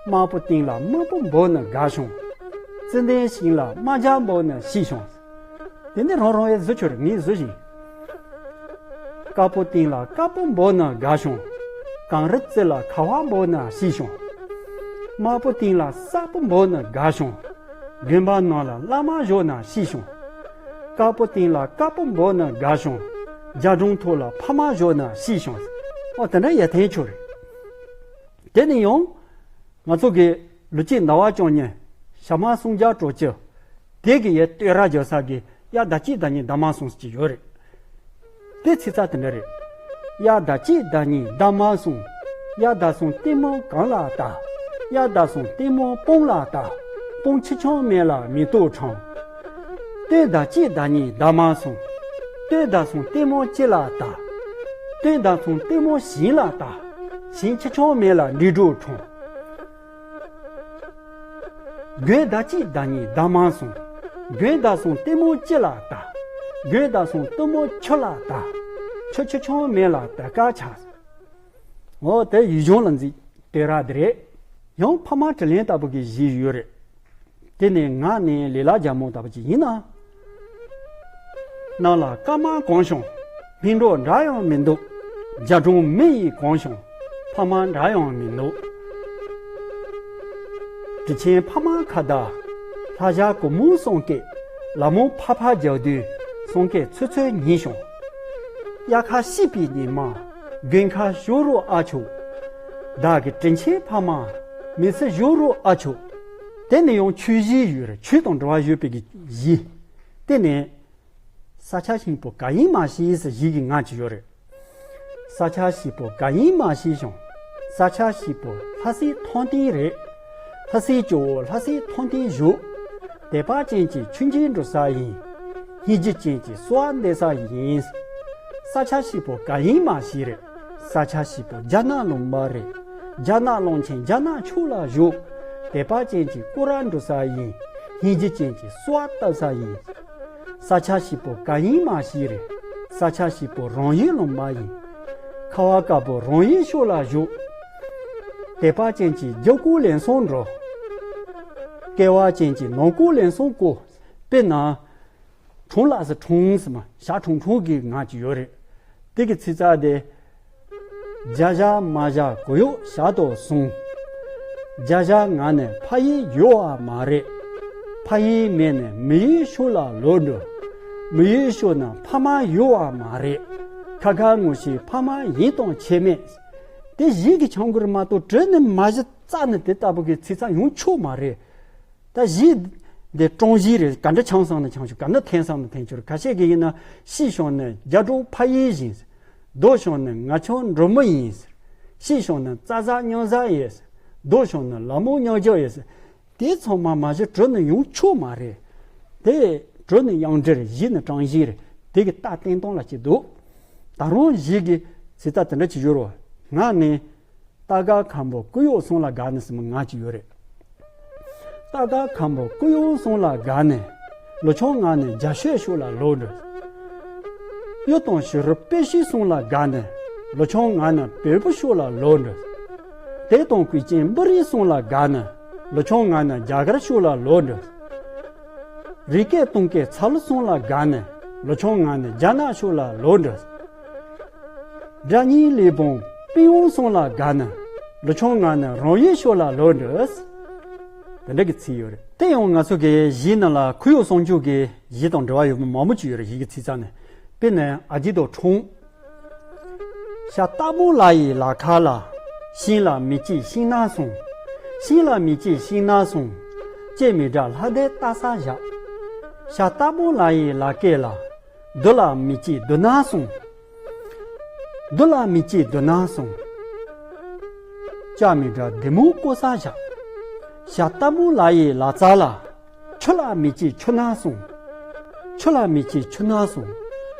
དམར་པོ་སྟེང་ལ་དམར་པོ་འབབ་ན་དགའ་བྱུང་། ཙན་དན་ཞིང་ལ་དམར་རྒྱ་འབབ་ན་སྐྱིད་བྱུང་། དེ་ནི་རང་རང་ཡས་བཟོ་ཆོག་རེད། ངས་བཟོ་བཞིན། དཀར་པོ་སྟེང་ལ་དཀར་པོ་འབབ་ན་དགའ་བྱུང་། གངས་རི་རྩེ་ལ་ཁ་བ་འབབ་ན་སྐྱིད་བྱུང་། དམར་པོ་སྟེང་ལ་སྲབ་པོ་འབབ་ན་དགའ་བྱུང་། དགོན་པ་ནང་ལ་བླ་མ་བཞུགས་ན་སྐྱིད་བྱུང་། དཀར་པོ་སྟེང་ལ་དཀར་པོ་འབབ་ན་དགའ་བྱུང་། རྒྱ་གྲམ་ཐོག་ལ་ཕ་མ་བཞུགས་ན་སྐྱིད་བྱུང་། ཨོ། དེ་འདྲ་ཡར་འཐེན་ཆོག་རེད། དེ་ནས་ཡང་། ང་ཚོ་གི་ལོ་གཅིག་ཟླ་བ་བཅོ་ལྔ། ཞག་མ་སུམ་བརྒྱ་དྲུག་ཅུ། དེ་གི་ཡའི་བསྟོད་ར་རྒྱག་ས་གི་དབྱར་ཟླ་གཅིག་ཟླ་གཉིས་ཟླ་མ་གསུམ་ཟེར་གྱི་ཡོད་རེད། དེ་ཚིག་རྩ་དེ་འདྲ་རེད། དབྱར་ཟླ་གཅིག་ཟླ་གཉིས་ཟླ་མ་གསུམ། དབྱར་ཟླ་གསུམ་ལྟད་མོ་གངས་ལ་ལྟ། དབྱར་ཟླ་གསུམ་ལྟད་མོ་སྤང་ལ་ལྟ། སྤང་ཆུ་ཆུང་མེད་ལ་མེ་ཏོག་གྲོང་། སྟོན་ཟླ་གཅིག་ཟླ་གཉིས་ཟླ་མ་གསུམ། སྟོན་ཟླ་གསུམ་ལྟད་མོ་སྤྱི་ལ་ལྟ། སྟོན་ཟླ་གསུམ་ལྟད་མོ་ཞིང་ལ་ལྟ། ཞིང་ཆུ་ཆུང་མེད་ལ་འབྲས་འབྲུག་གྲོང་། དགུན་ཟླ་གཅིག་ཟླ་གཉིས་ཟླ་མ་གསུམ། དགུན་ཟླ་གསུམ་ལྟད་མོ་སྤྱི་ལ་ལྟ། དགུན་ཟླ་གསུམ་ལྟད་མོ་ཆུ་ལ་ལྟ། ཆུ་ཆུ་ཆུང་མེད་ལ་དར་དཀར་ཆགས། འོ། དེ་ཡུལ་ལྗོངས་ལ་འཛིན་བསྟོད་ར་དེ་རེད། ཡང་ཕ་མ་དྲིན་ལན་ལྟ་བུ་གི་གཞི་ཡོད་རེད། དེ་ནས་ངག་ནས་ལས་སླ་རྒྱ་མོ་ལྟ་བུ་ཅིག་ཡིན་ན། ནང་ལ་སྐར་མ་གང་བྱུང་། སྨིན་གྲོགས་འདྲ་ཡང་མི་འདུག་རྒྱ་གྲམ་མི་ཡིས་གང་བྱུང་། ཕ་མ་འདྲ་ཡང་མི་འདུག་དྲིན་ཆེན་ཕ་མ་ཁ་བརྡ། ལྷ་ཞྭ་གུང་མོ་གསུང་སྐད། ལ་མོ་ཕ་ཕ་རྒྱག་དུས་གསུང་སྐད་ཚོད་ཚོད་ཉན་བྱུང་། དབྱར་ཁ་སྐྱིད་པའི་ཉི་མ། དགུན་ཁ་བཞུགས་རོགས་ཨ་ཆོག་བདག་གི་དྲིན་ཆེན་ཕ་མ། མི་ཚེ་བཞུགས་རོགས་ཨ་ཆོག་དེ་ནས་ཡང་ཆོས་གཞི་ཡོད་རེད། ཆོས་དང་འབྲེལ་བ་ཡོད་པའི་གི་གཞི། དེ་ནས། ས་ཆ་ཞིམ་པོ་ག་ཡིན་མ་ཤེས་ཟེར་གཞི་གི་ངག་ཅིག་ཡོད་རེད། ས་ཆ་ཞིམ་པོ་ག་ཡིན་མ་ཤེས་ཤིང་། ས་ཆ་ཞིམ་པོ་ལྷ་སའི་ཐང་སྟེང་རེད། ལྷ་སའི་ཇོ་བོ་ལྷ་སའི་ཐང་སྟེང་བཞུགས། དད་པ་ཅན་གྱི་མཆོད་མཇལ་འགྲོ་ས་ཡིན། སྙིང་རྗེ་ཅན་གྱི་གསོལ་བ་འདེབས་ས་ཡིན། ས་ཆ་ཞིམ་པོ་ག་ཡིན་མ་ཤེས་རེད། ས་ཆ་ཞིམ་པོ་རྒྱ་ནག་ལུང་པ་རེད། རྒྱ་ནག་གླང་ཆེན་རྒྱ་ནག་ཕྱོགས་ལ་བཞུགས། དད་པ་ཅན་གྱི་སྐོར་ར་འགྲོ་ས་ཡིན། སྙིང་རྗེ་ཅན་གྱི་གསོལ་བ་བཏབ་ས་ཡིན། ས་ཆ་ཞིམ་པོ་ག་ཡིན་མ་ཤེས་རེད། ས་ཆ་ཞིམ་པོ་རང་ཡུལ་ལུང་པ་ཡིན། ཁ་བ་དཀར་པོ་རང་ཡུལ་ཕྱོགས་ལ་བཞུགས། དད་པ་ཅན་གྱི་རྒྱབ་སྐོར་ལན་གསུམ་འགྲོ། སྐལ་བ་ཅན་གྱི་ནང་སྐོར་ལན་གསུམ་བསྐོར། དཔེར་ན། གྲོང་ལ་ཟེར། གྲོང་ཟེར་མ། ཞག་གྲོང་གྲོང་གི་ངག་ཅིག་ཡོད་རེད། དེ་གི་ཚིག་རྩ་དེ། བརྒྱ་བཞག་མ་བཞག་གོ་ཡོག་ཞག་ཏོ་གསུམ། བརྒྱ་བཞག་ང་ནི་ཕ་ཡུལ་ཡོད་བ་མ་རེད། ཕ་ཡུལ་མེད་ནི་མི་ཡུལ་ཕྱོགས་ལ་ལོག་འགྲོ། མི་ཡུལ་ཕྱོགས་ན་ཕ་མ་ཡོད་བ་མ་རེད། ཁ་ཁ་ངོ་ཤེས་ཕ་མ་ཡིན་དང་ཆད་མེད། དེ་གཞི་གི་འཆང་གི་རེད་མ་གཏོགས་དྲི་ནི་མ་གཞི་རྩ་ནི་དེ་ལྟ་བུ་གི་ཚིག་རྩ་ཡོང་ཆོག་མ་རེད། ད་གཞི་འདི་སྤྲང་གཞི་རེད། ག་འདྲ་འཆང་བསམ་ན་འཆང་ཆོག་ག་འདྲ་འཐེན་བསམ་ན་འཐེན་ཆོག་ཁ་ཤས་ཀྱིས་ཡིན་ན་ཤི་བྱུང་ན་རྒྱ་གྲམ་ཕ་ཡུལ་ཡིན་ཟེར། སྡོད་བྱུང་ན་ང་ཆུང་འབྲུག་མི་ཡིན་ཟེར། ཤི་བྱུང་ན་རྩྭ་ཟ་སྨྱོ་ཟ་ཡིན་ཟེར། སྡོད་བྱུང་ན་ལ་མོ་སྨྱོ་རྒྱུ་ཡིན་ཟེར། དེ་ཚང་མ་མ་གཞི་དྲི་ནི་ཡོང་ཆོག་མ་རེད། དེ་དྲི་ནི་གཡང་འབྲི་རེད། གཞི་ནི་སྤྲང་གཞི་རེད། དེ་གི་རྟགས་བརྟན་སྟངས་ལ་ཅིག་འདུག་ད་རུང་གཞི་གི་ཚིག་རྩ་དེ་འདྲ་ཅིག་ཡོད་རེད། ངག་ནས། རྟ་སྒ་ཁམ་བུ་ཀུ་ཡོག་སོང་ལ་དགའ་ནས་ཟེར་མི་ང་ཅིག་ཡོད་རེད། རྟ་སྒ་ཁམ་བུ་ཀུ་ཡོག་སོང་ལ་དགའ་ནས། ལོ་ཆུང་ང་ནས་རྒྱ་ཤོད་ཤོད་ལ་ལོག་འགྲོ། གཡུ་དང་བྱུ་རུ་དཔེ་ཤི་སོང་ལ་དགའ་ནས། ལོ་ཆུང་ང་ནས་བལ་པོ་ཤོད་ལ་ལོག་འགྲོ། དེ་དང་གོས་ཅན་སྦི་རི་སོང་ལ་དགའ་ནས། ལོ་ཆུང་ང་ནས་རྒྱ་གར་ཤོད་ལ་ལོག་འགྲོ། རི་སྐེད་སྟོང་སྐེད་ཚ་ལུ་སོང་ལ་དགའ་ནས། ལོ་ཆུང་ང་ནས་རྒྱ་ནག་ཤོད་ལ་ལོག་འགྲོ། སྒྲ་སྙན་གླེགས་བམ་པི་ཝང་སོང་ལ་དགའ་ནས། ལོ་ཆུང་ང་ནས་རང་ཡུལ་ཤོད་ལ་ལོག་འགྲོ། དེ་འདྲ་གི་ཚིག་ཡོད་རེད། དེ་ཡང་ང་ཚོ་གི་གཞས་ནང་ལ་ཁོར་ཡུག་སྲུང་སྐྱོབ་ཀྱི་གཞས་དང་འབྲེལ་བ་ཡོད་པ་མང་པོ་ཅིག་ཡོད་རེད། གཞས་ཀྱི་ཚིག་རྩ་ནས། དཔེར་ན་ཨ་ཇི་དང་ཁྲོང་། ཤ་སྟག་མོ་ལ་ཡི་ལ་ཁ་ལ། ཤིང་ལ་མི་གཅིག་ཤིང་ནགས་སོང་། ཤིང་ལ་མི་གཅིག་ཤིང་ནགས་སོང་། ལྕེ་མི་དྲག་ལྷ་སྡེ་ལྟ་ས་བཞག། ཤ་སྟག་མོ་ལ་ཡི་ལ་སྐེ་ལ། དུ་ལ་མི་གཅིག་དུ་ནགས་སོང་། དུ་ལ་མི་གཅིག་དུ་ནགས་སོང་། ལྕགས་མི་དྲག་བདེ་མོ་བཀོ་ས་བཞག། ཤ་སྟག་མོ་ལ་ཡི་ལ་རྩ་ལ། ཆུ་ལ་མི་གཅིག་ཆུ་ནགས་སོང་། ཆུ་ལ་མི་གཅིག་ཆུ་ནགས་སོང་།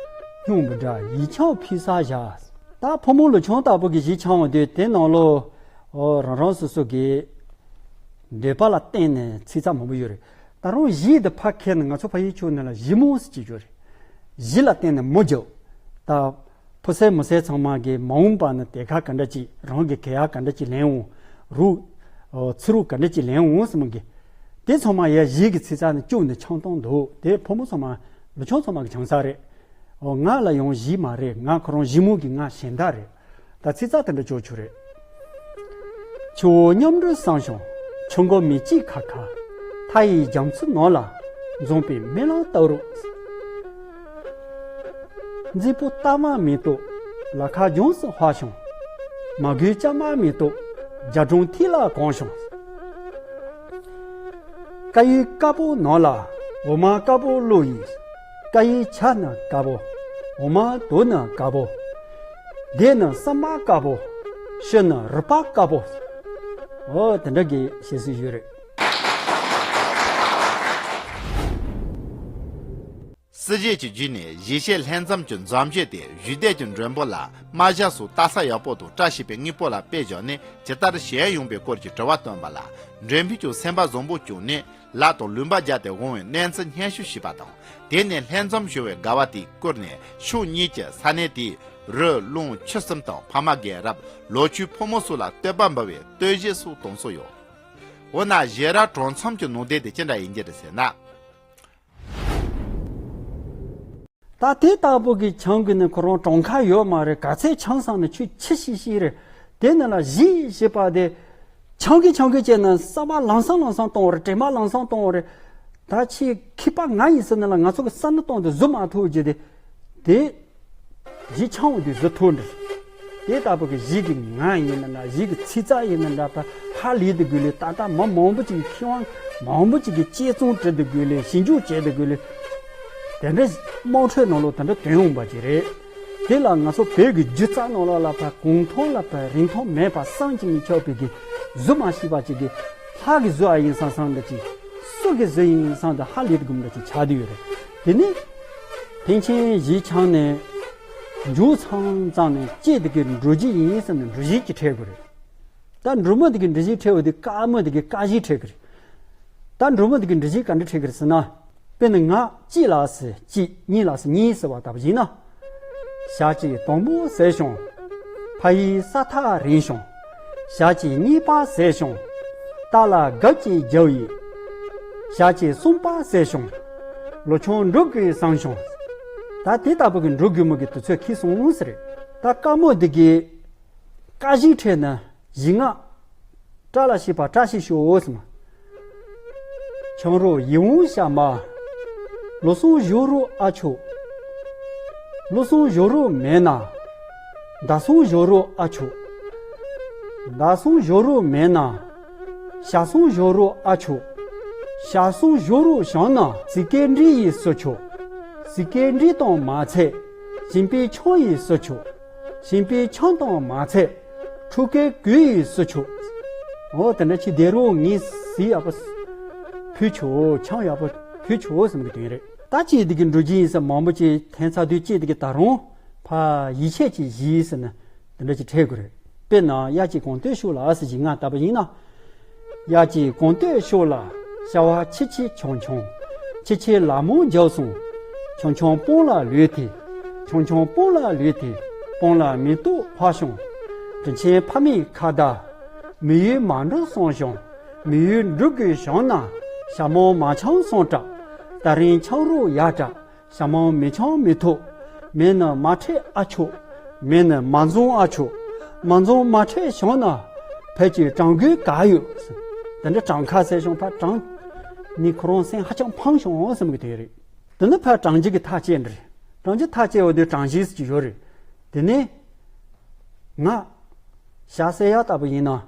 སྙུང་བུ་འདྲ་ཡིག་ཆང་ཕུལ་ས་བཞག། ད་ཕོ་མོ་ལོ་ཆུང་ལྟ་བུ་གི་གཞས་འཆང་བ་དེ་དེ་ནང་ལོ། ཨོ་རང་རང་སོ་སོ་གི་འདོད་པ་ལ་བརྟེན་ནས་ཚིག་རྩ་མང་པོ་ཡོད་རེད། ད་རུང་གཞས་དེ་ཕར་ཁྱེར་ནས་ང་ཚོ་ཕ་ཡུལ་ཕྱོགས་ནས་ལ་གཞས་མོ་ཟེར་གྱི་ཡོད་རེད། གཞས་ལ་བརྟེན་ནས་མོ་རྒྱབ། ད་ཕོ་གསར་མོ་གསར་ཚང་མ་གི་མ་འོངས་པ་ནི་དེ་ཁ་ག་འདྲ་ཅིག་རང་གི་གད་ཡག་ག་འདྲ་ཅིག་ལེན་འོང་། རུ། ཨོ་ཚིག་རུ་ག་འདྲ་ཅིག་ལེན་འོང་ཟེར་མོ་གི། དེ་ཚང་མ་ཡ་གཞས་ཀྱི་ཚིག་རྩ་ནས་བཅུག་ནས་འཆང་སྟངས་འདུག་དེ་ཕོ་མོ་ཚང་མ་ལོ་ཆུང་ཚང་མ་གི་འཆང་ས་རེད། ཨོ་ང་ལ་ཡང་གཞས་མ་རེད། ང་ཁོ་རང་གཞས་མོ་གི་ང་གཞན་དག་རེད། ད་ཚིག་རྩ་དེ་འདྲ་ཅོག་ཆུ་རེད། ཆུ་བོ་མཉམ་འགྲོ་བསམ་བྱུང་། ཆུ་མགོ་མི་གཅིག་ཁ་ཁ། མཐའ་ཡི་རྒྱ་མཚོ་ནང་ལ། འཛོམས་པའི་རྨི་ལམ་ལྟ་བུར། མཛེས་པོ་རྟགས་མ་མེ་ཏོག་ལ་ཁ་ལྗོངས་སུ་ཧ་བྱུང་། མ་གོས་ལྕང་མ་མེ་ཏོག་རྒྱ་གྲམ་མཐིལ་ལ་གང་བྱུང་། ཀ་ཡི་དཀར་པོ་ནང་ལ་འོ་མ་དཀར་པོ་བླུགས་ཡིན། ཀ་ཡི་ཆ་ནི་དཀར་པོ། འོ་མ་དུག་ནི་དཀར་པོ། སྡེ་ནི་སྲན་མ་དཀར་པོ། ཤུ་ནི་རུས་པ་དཀར་པོ། འོ་དེ་འདྲ་གི་བཤད་སྲོལ་ཡོད་རེད། སྲིད་གཞས་ཀྱི་བརྒྱུད་ནས་གཞས་བཤད་ལྷན་འཛོམས་ཀྱི་འཛོམས་གཞས་དེ་བཞུགས་སྡོད་ཀྱི་མགྲོན་པོ་ལ་རྨ་བྱ་སོགས་ལྟ་ས་ཡག་པོ་དང་བཀྲ་ཤིས་པའི་དངོས་པོ་ལ་དཔེ་བཞག་ནས་ཇི་ལྟར་གཞས་ཡོང་པའི་སྐོར་གྱི་དྲི་བ་བཏོན་པ་ལ། མགྲོན་པོས་ཀྱང་སེམས་པ་བཟང་པོ་བྱུང་ནས་ལག་དང་ལུས་པ་བརྒྱབ་སྟེ་དབང་བའི་གནས་ཚུལ་སྙན་ཞུ་ཞུས་པ་དང་། དེ་ནས་ལྷན་འཛོམས་ཞུ་བའི་དགའ་བ་དེས་བསྐུལ་ནས་ཕྱོགས་གཉིས་ཀྱི་ས་གནས་དེའི་རི་ཀླུང་ཆུ་གསུམ་དང་ཕ་མ་རྒན་རབས་ལོ་ཆུང་ཕོ་མོ་སོགས་ལ་བསྟོད་པ་འབུལ་བའི་བསྟོད་གཞས་སོགས་གཏོང་སྲོལ་ཡོད། འོ་ན་གཞས་ར་གྲོང་ཚོམ་གྱི་ནང་བསྡད་དེ་ཅི་འདྲ་ཡིན་གྱི་རེད་ཟེར་ན། ད་དེ་ལྟ་བུ་གི་ཆང་གི་ནི་ཁོ་རང་གྲོང་ཁ་ཡོད་མ་རེད། ག་ཚད་ཆང་སང་ནི་ཆུ་ཆི་ཤི་ཤི་རེད། དེ་ནི་ལ་གཞས་ཞེས་པ་དེ་ཆང་གི་ཆང་གི་བྱས་ན་ས་པ་ལམ་སང་ལམ་སང་གཏོང་བ་རེད། དྲན་པ་ལམ་སང་གཏོང་བ་རེད། ད་ཆེས་མཁས་པ་ང་ཡིན་ཟེར་ན་ལ་ང་ཚོ་གི་ས་ནི་གཏོང་དེ་བཟོ་མ་ཐུབ་རྒྱུ་དེ་དེ། གཞས་འཆང་བ་དེ་བཟོ་ཐུབ་འདྲ། དེ་ལྟ་བུ་གི་གཞས་ཀྱི་ངག་ཡིན་ན་འདྲ། གཞས་ཀྱི་ཚིག་རྩ་ཡིན་ན་འདྲ། ད་ཧ་ལས་དེ་དགོས་ལས་ད་ལྟ་མི་མང་པོ་ཅིག་གི་མཁས་དབང་མང་པོ་ཅིག་གིས་དཔྱད་རྩོམ་བྲིས་དེ་དགོས་ལས་ཞིབ་འཇུག་བྱས་དེ་དགོས་ལས་དེ་འདྲ་དམངས་ཁྲོད་ནང་ལོགས་དེ་འདྲ་དོན་ཡོང་པ་ཅིག་རེད། དེ་ལ་ང་ཚོ་བོད་ཀྱི་སྒྱུ་རྩལ་ནང་ལོགས་ལ་ཕར་གོང་ཐང་ལ་ཕར་རིང་ཐང་མེད་པ་བསམ་གྱིས་མི་ཁྱབ་པའི་གི་བཟོ་མ་ཤེས་པ་ཅིག་གིས་ལྷ་གིས་བཟོ་ཨ་ཡིན་བསམ་བསམ་འདྲ་ཅིག་སུ་གིས་བཟོ་ཡིན་བསམ་དུ་ཧ་ལས་དེ་དགོས་འདྲ་ཅིག་ཆགས་བསྡད་ཡོད་རེད། དེ་ནི། ཕན་ཆད་གཞས་འཆང་ནས་མཇུག་ཚང་ཙང་ནས་ལྕེ་དེ་གའི་འབྲུ་གཞས་ཡིན་ཟེར་ནས་འབྲུ་གཞས་ཅིག་འཁྲབ་དགོས་རེད། ད་འབྲུ་མོ་དེ་གའི་འབྲུ་གཞས་འཁྲབ་པ་དེ་དཀར་མོ་དེ་གའི་དཀར་གཞས་འཁྲབ་ཀྱི་རེད། ད་འབྲུ་མོ་དེ་གའི་འབྲུ་གཞས་ག་འདྲ་འཁྲབ་ཀྱི་རེད་ཟེར་ན། དཔེར་ན་ང་གཅིག་ལ་ཟེར་གཅིག་གཉིས་ལ་ཟེར་གཉིས་ཟེར་བ་ལྟ་བུ་ཡིན་ན། ཞག་གཅིག་དང་པོ་ཟས་བྱུང་། ཕ་ཡུལ་ས་ཐག་རིང་བྱུང་། ཞག་གཅིག་གཉིས་པ་ཟས་བྱུང་། རྟ་ལ་སྒབ་ཅིག་རྒྱབ་ཡིན། ཞག་གཅིག་གསུམ་པ་ཟས་བྱུང་། ལོ་ཆུང་འགྲོ་དགོས་བསམ་བྱུང་། ད་དེ་ལྟ་བུ་གི་འགྲོ་དགོས་མོ་གི་དུས་ཚོད་འཁེལ་སོང་ཟེར། ད་དཀར་མོ་འདི་གི་དཀར་གཞས་འཁྲབ་ན་གཞས་ངག་བཀྲ་ལ་ཤིས་པ་བཀྲ་ཤིས་ཤོག་ཟེར་མ། ཆང་རོགས་ཡིད་འོང་ཤ་མ། ལོ་སོང་ཞོ་རོ་ཨ་ཆོ། ལོ་སོང་ཞོ་རོ་མེད་ན། ཟླ་སོང་ཞོ་རོ་ཨ་ཆོ། ཟླ་སོང་ཞོ་རོ་མེད་ན། ཞག་སོང་ཞོ་རོ་ཨ་ཆོ། ཞག་སོང་ཞོ་རོ་བྱུང་ན། སི་ཀེ་འདྲི་ཡིས་སུ་ཆོ། སི་ཀེ་འདྲི་དང་མ་ཚད། ཞིང་པའི་ཆང་ཡིས་སུ་ཆོ། ཞིང་པའི་ཆང་དང་མ་ཚད། ཁྲུ་ཀའི་གོས་ཡིས་སུ་ཆོ། འོ་དེ་འདྲ་ཆི་དེ་རུ་ངས་སི་ཡག་པོ་ཕུལ་ཆོག་ཆང་ཡག་པོ་ཕུལ་ཆོག་བསམ་གི་དོན་རེད། ད་ཅི་དེ་གི་འགྲོ་གི་ཡིན་ས་མང་པོ་ཅིག་ཐན་ཚ་དུས་ཅི་དེ་གི་ད་རུང་ཕ་ཡིད་ཆད་ཅིག་བཞི་ཟེར་ན་དེ་འདྲ་ཅིག་འཁྲབ་དགོས་རེད། དཔེར་ན་དབྱར་གྱི་གངས་སྟོད་ཕྱོགས་ལ་ཟེར་གྱི་ང་ལྟ་བུ་ཡིན་ན། དབྱར་གྱི་གངས་སྟོད་ཕྱོགས་ལ་བྱ་བ་ཆེ་ཆེ་ཆུང་ཆུང་། ཆེ་ཆེ་ལ་མོ་རྒྱག་སོང་། ཆུང་ཆུང་སྤང་ལ་ལུས་ཏེ། ཆུང་ཆུང་སྤང་ལ་ལུས་ཏེ། སྤང་ལ་མེ་ཏོག་ཕར་བྱུང་། དྲིན་ཆེན་ཕ་མའི་ཁ་བརྡ། མི་ཡུལ་མ་འགྲོ་སོང་ཞིང་། མི་ཡུལ་འགྲོ་དགོས་བྱུང་ན། ཞྭ་མོ་མ་འཆང་སོང་དྲག་ད་རིང་འཆང་རོགས་ཡ་དྲག་ཞྭ་མོ་མི་འཆང་མི་ཐུབ། མེད་ན་མ་ཁྲིད་ཨ་ཆོ། མེད་ན་མ་འཛོམས་ཨ་ཆོ། མ་འཛོམས་མ་ཁྲིད་བྱུང་ན། ཕལ་གྱི་གྲང་དགོས་ག་ཡོད། དེ་འདྲ་གྲང་ཁ་ཟེར་བྱུང་ཕ་གྲང་། ནི་ཁོ་རང་སེམས་ཧ་ཅང་ཕངས་བྱུང་ཟེར་གི་དེ་རེད། དེ་ནི་ཕ་གྲང་རྒྱུ་གི་ཐག་བཅད་འདྲ་རེད། གྲང་རྒྱུ་ཐག་བཅད་འོ་དེ་གྲང་གཞི་ཟེར་གྱི་ཡོད་རེད། དེ་ནི། ང་། ཞྭ་སེ་ཡ་ལྟ་བུ་ཡིན་ན།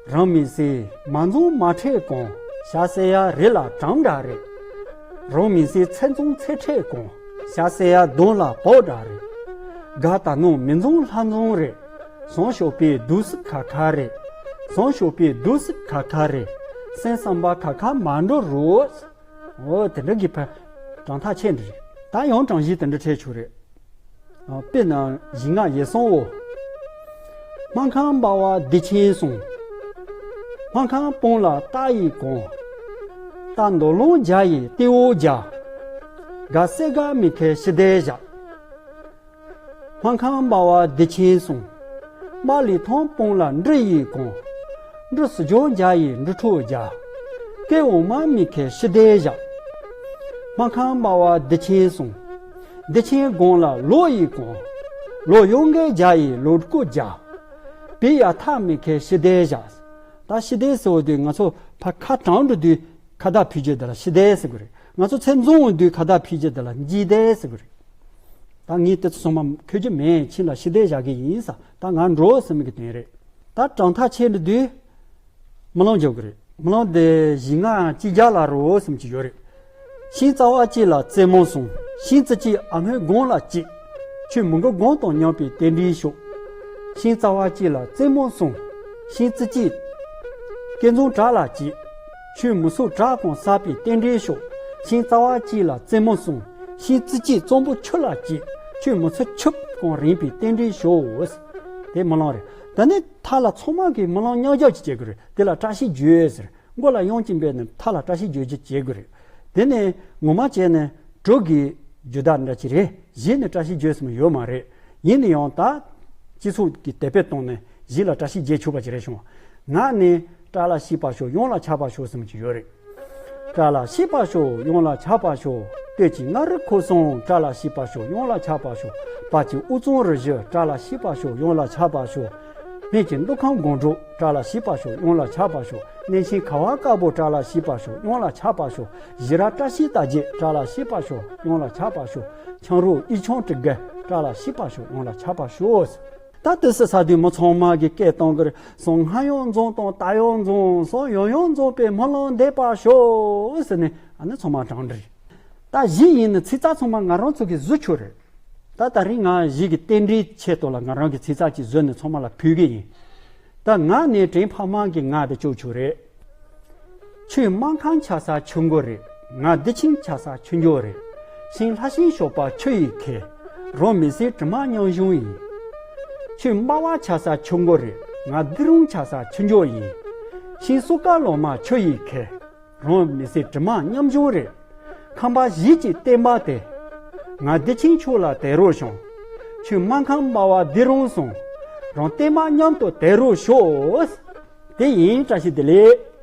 རང་མི་སེ་མ་འཛོམས་མ་ཁྲིད་གོང་ཞྭ་སེ་ཡ་རི་ལ་གྲམ་འདྲ་རེད། རང་མི་སེ་ཚེ་འཛོམས་ཚེ་ཁྲིད་གོང་ཞྭ་སེ་ཡ་གདོང་ལ་བོག་འདྲ་རེད། དགའ་ད་ནོ་མི་འཛོམས་ལྷ་འཛོམས་རེད། སང་ཞོགས་པའི་སྡུག་སུ་ཁ་ཁ་རེད། སང་ཞོགས་པའི་སྡུག་སུ་ཁ་ཁ་རེད། སེམས་བསམ་པ་ཁ་ཁ་མ་འགྲོ་རོགས། འོ་དེ་འདྲ་གི་ཕ། གྲང་ཐག་ཆད་འདྲ་རེད། ད་ཡང་གྲང་གཞི་དེ་འདྲ་འཕྲད་ཆོག་རེད། དཔེར་ན་གཞི་ང་ཡེ་སོང་འོ། སྨར་ཁམས་འབར་བ་བདེ་ཆེན་སོང་། སྨར་ཁམས་སྤང་ལ་རྟ་ཡི་གོང་། རྟ་འདོ་ལོང་རྒྱ་ཡི་ཏི་འོ་རྒྱ། དགའ་སེ་དགའ་མི་ཁའི་ཤི་དེ་བཞག་སྨར་ཁམས་འབར་བ་བདེ་ཆེན་སོང་། སྨར་ལི་ཐང་སྤང་ལ་འབྲུ་ཡི་གོང་། འབྲུ་སུ་ཇོ་རྒྱ་ཡི་འབྲུ་ཁྲོ་རྒྱ། སྐད་འོ་མ་མི་ཁའི་ཤི་དེ་བཞག་སྨར་ཁམས་འབར་བ་བདེ་ཆེན་སོང་། བདེ་ཆེན་སྒང་ལ་ལོ་ཡི་གོང་། ལོ་ཡོང་གེ་རྒྱ་ཡི་ལོ་ཀོ་རྒྱ། བི་ཡ་ཐག་མི་ཁའི་ཤི་དེ་བཞག་ད་ཤི་དེ་ཟེར་བ་དེ་ང་ཚོ་ཕ་ཁ་གྲང་འགྲོ་དུས་ཁ་བརྡ་ཕུལ་རྒྱུ་དེ་ལ་ཤི་དེ་ཟེར་གི་རེད། ང་ཚོ་ཚེ་འཛོམས་འོང་དུས་ཁ་བརྡ་ཕུལ་རྒྱུ་དེ་ལ་འཇིག་དེ་ཟེར་གི་རེད། ད་ངས་དེ་ཚོ་ཚང་མ་འཁོད་རྒྱུ་མེད། ཕྱིན་ལ་ཤི་དེ་བཞག་གི་ཡིན་ས། ད་ང་འགྲོ་ཟེར་མི་གི་དོན་རེད། ད་གྲང་ཐག་ཆད་འགྲོ་དུས། རྨི་ལམ་རྒྱག་གི་རེད། རྨི་ལམ་དེ་བཞི་ལྔ་གཅིག་བརྒྱ་ལ་རོ་ཟེར་གྱི་ཡོད་རེད། ཤིང་རྩ་བ་གཅིག་ལ་རྩེ་མོ་སོང་། ཤིང་རྩེ་གཅིག་ཨ་སྔོན་དགོང་ལ་གཅིག་ཆུ་མི་འགོ་དགོང་དང་མཉམ་པའི་རྟེན་འབྲེལ་ཤོག་ཤིང་རྩ་བ་གཅིག་ལ་རྩེ་མོ་སོང་། ཤིང་རྩེ་གཅིག་སྐལ་འཛོམས་བྲག་ལ་གཅིག་ཆུ་མི་སོ་བྲག་གང་བསགས་པའི་རྟེན་འབྲེལ་ཤོག་ཤིང་རྩ་བ་གཅིག་ལ་རྩེ་མོ་སོང་། ཤིང་རྩེ་གཅིག་གཙང་པོ་ཆུ་ལ་གཅིག་ཆུ་མི་སོ་ཆུབ་གང་རིང་པའི་རྟེན་འབྲེལ་ཤོག་དེ་རྨི་ལམ་རེད། ད་ནི་མཐའ་ལ་ཚང་མ་གིས་རྨི་ལམ་མཉམ་བརྗོད་ཅིག་བྱེད་དགོས་རེད། དེ་ལ་བཀྲ་ཤིས་བརྗོད་ཟེར། མགོ་ལ་གཡོན་གཅིག་འབད་ནས་མཐའ་ལ་བཀྲ་ཤིས་བརྗོད་རྒྱུ་བྱེད་དགོས་རེད། དེ་ནས་ངོ་མ་བྱས་ནས་དྲུག་གི་རྒྱུ་དག་འདྲ་ཅིག་རེད། གཞི་ནས་བཀྲ་ཤིས་བརྗོད་ཟེར་མི་ཡོད་མ་རེད། ཡིན་ན་ཡང་ད་སྤྱི་ཚོགས་ཀྱི་དད་པས་བཏང་ནས་གཞི་ལ་བཀྲ་ཤིས་རྒྱལ་ཆོག་པ་ཅིག་རེད་བྱུང་། ང་ནི་བཀྲ་ལ་ཤིས་པ་ཤོག་གཡང་ལ་ཆགས་པ་ཤོག་ཟེར་མི་ཅིག་ཡོད་རེད། བཀྲ་ལ་ཤིས་པ་ཤོག་གཡང་ལ་ཆགས་པ་ཤོག་སྟོད་ཀྱི་མངའ་རིས་ཁོ་སོང་བཀྲ་ལ་ཤིས་པ་ཤོག་གཡང་ལ་ཆགས་པ་ཤོག་བར་གྱི་དབུ་གཙང་རུ་བཞི་བཀྲ་ལ་ཤིས་པ་ཤོག་གཡང་ལ་ཆགས་པ་ཤོག་སྨད་ཀྱི་མདོ་ཁམས་སྒང་དྲུག་བཀྲ་ལ་ཤིས་པ་ཤོག་གཡང་ལ་ཆགས་པ་ཤོག་གནས་ཆེན་ཁ་བ་དཀར་པོ་བཀྲ་ལ་ཤིས་པ་ཤོག་གཡང་ལ་ཆགས་པ་ཤོག་བཞི་ར་བཀྲ་ཤིས་རྟགས་བརྒྱད་བཀྲ་ལ་ཤིས་པ་ཤོག་གཡང་ལ་ཆགས་པ་ཤོག་འཆང་རོགས་ཨི་ཆང་དྲི་ག་བཀྲ་ལ་ཤིས་པ་ཤོག་གཡང་ལ་ཆགས་པ་ཤོག་ད་དེ་སི་ས་དུས་མི་ཚང་མ་གི་སྐད་གཏོང་གི་རེད། སང་སྔ་ཡང་འཛོམས་དང་ད་ཡང་འཛོམས་སང་ཡང་ཡང་འཛོམས་པའི་སྨོན་ལམ་འདེབས་པ་ཤོག་ཟེར་ནས་ཨ་ནི་ཚང་མ་གྲངས་འདྲི། ད་གཞི་ཡིན་ནི་ཚིག་རྩ་ཚང་མ་ང་རང་ཚོ་གི་བཟོ་ཆོག་རེད། ད་ད་རིང་ང་གཞི་གི་རྟེན་འབྲེལ་ཆེད་དུ་ལ་ང་རང་གི་ཚིག་རྩ་གཅིག་བཟོས་ནས་ཚང་མ་ལ་ཕུལ་གི་ཡིན། ད་ང་ནས་དྲན་ཕ་མ་གི་ང་དེ་ཅོག་ཆོག་རེད། ཁྱོད་སྨར་ཁམས་ཆགས་ས་ཆུ་མགོ་རེད། ང་བདེ་ཆེན་ཆགས་ས་ཆུ་མགྱོགས་རེད། ཤིང་ལྷ་ཤིང་ཞོགས་པ་ཆུ་ཡི་ཁེ། རང་མི་སེར་གྲིབ་མ་མཉམ་བཞུང་ཡིན། ཁྱོད་འབར་བ་ཆགས་ས་ཆུ་མགོ་རེད། ང་སྡི་རུང་ཆགས་ས་ཆུ་མགྱོགས་ཡིན། ཤིང་སོ་དཀར་ལོ་མ་ཆུ་ཡི་ཁེ། རང་མི་སེར་གྲིབ་མ་མཉམ་བཞུང་རེད། ཁམས་པ་གཞིས་ཀྱི་བསྟན་པ་དེ། ང་བདེ་ཆེན་ཕྱོགས་ལ་དེད་རོགས་བྱུང་། ཁྱོད་སྨར་ཁམས་འབར་བ་སྡི་རུང་སོང་། རང་བསྟན་པ་མཉམ་དུ་དེད་རོགས་ཤོག་དེ་ཡིན། བཀྲ་ཤིས་བདེ་ལེགས།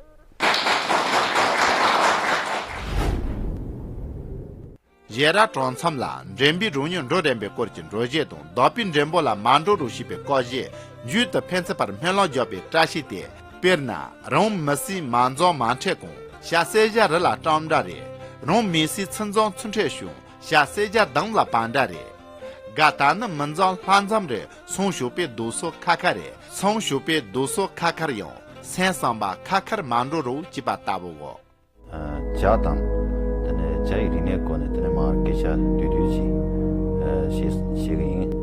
ཞལ་རས་གྲོང་མཚམས་ལ་འདྲེན་པའི་རོལ་མོས་འགྲོ་རན་པའི་སྐོར་གྱི་འགྲེལ་བཤད་དང་བདག་པོའི་འདྲེན་པ་ལ་མ་འགྲོ་རོགས་ཞེས་པའི་བཀའ་བཞིན་མཇུག་ཏུ་ཕན་ཚུན་བར་སྨོན་ལམ་རྒྱག་པའི་བཀྲ་ཤིས་ཏེ། དཔེར་ན་རང་མི་སེར་མ་འཛོམས་མ་འཕྲད་གོང་ཞྭ་སེ་བཞི་རི་ལ་གྲམ་འདྲ་རེད། རང་མི་སེར་ཚེ་འཛོམས་ཚེ་འཕྲད་བྱུང་ཞྭ་སེ་བཞི་གདོང་ལ་བབས་འདྲ་རེད། དགའ་ད་ནི་མི་འཛོམས་ལྷ་འཛོམས་རེད། སང་ཞོགས་པའི་རྡོ་སོལ་ཁ་ཁ་རེད། སང་ཞོགས་པའི་རྡོ་སོལ་ཁ་ཁར་ཡང་སེམས་བསམ་པ་ཁ་ཁར་མ་འགྲོ་རོགས་ཅེས་པ་ལྟ་བུའོ། ཇ་དང་། དེ་ནས་ཇ་ཡི་རིག་གནས་སྐོར་ནས་དེ་ནས་མར་སྐད་ཆ་བསྡུས་བསྡུས་ཅིག་བཤད་བཤད་ཀྱི་ཡིན།